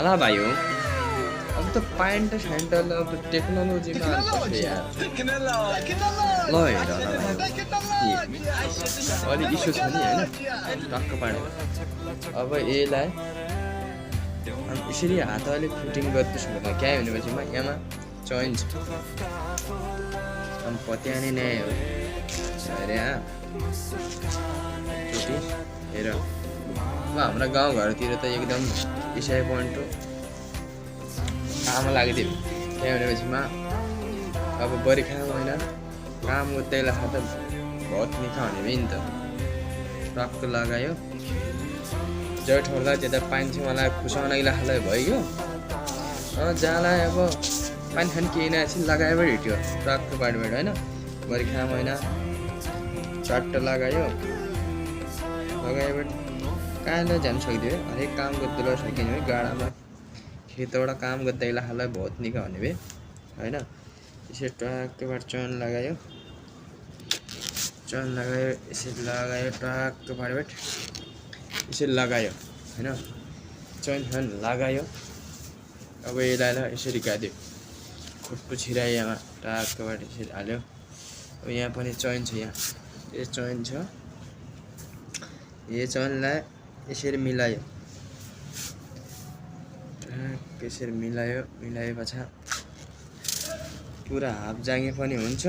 अला भाइ हो अब त प्यान्ट स्यान्टल अब टेक्नोलोजीमा हाल्नुपर्छ यार ल हेर अला भाइ अलिक इस्यु छ नि होइन टक्क पारेर अब यसलाई यसरी हात अलिक फिटिङ गर्दैछु भने क्या भनेपछि यहाँमा चेन्ज अनि पत्याने नै हो अरे चोटी हेर अब हाम्रो गाउँघरतिर त एकदम इसाई पोइन्ट हो काम लाग्थ्यो क्या भनेपछि अब बर्खा महिना काम गर्दैला त बहुत निखा हुने भयो नि त टक्क लगायो जय ठोर्दा त्यता पानी चाहिँ मलाई खुसाउनलाई खालै भयो जहाँलाई अब पानी खाने केही नआएपछि लगाएर हिँड्यो टक्क बाटोबाट होइन बर्खा महिना चट्ट लगायो लगाएर कहाँलाई जान सक्दियो हरेक काम गर्दै सकिने भयो गाडामा खेतबाट काम गर्दैला खालै बहुत निका हुने भयो होइन यसरी टक्कबाट चन लगायो यसरी लगायो टक्क पारेबाट यसरी लगायो होइन चन लगायो अब यसलाई यसरी गाड्यो खुट्टु छिरायो यहाँ टक्कबाट यसरी हाल्यो अब यहाँ पनि चैन छ यहाँ यो चैन छ यो चैनलाई यसरी मिलायो यसरी मिलाए पछि पुरा हाफ जाँगे पनि हुन्छ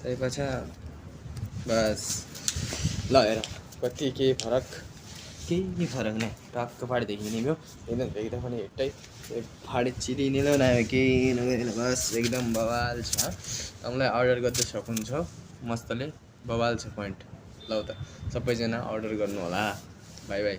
त्यसपछि बस ल हेर कति केही फरक नै टक्क फाडी देखिने भयो एकदम देख्दा पनि हेट्टै फाडी चिरिने ल नआयो केही नगरेन बस एकदम बवाल छ तपाईँलाई अर्डर गर्दै सक्नुहुन्छ मस्तले बवाल छ पोइन्ट ल त सबैजना अर्डर गर्नु होला बाई बाई।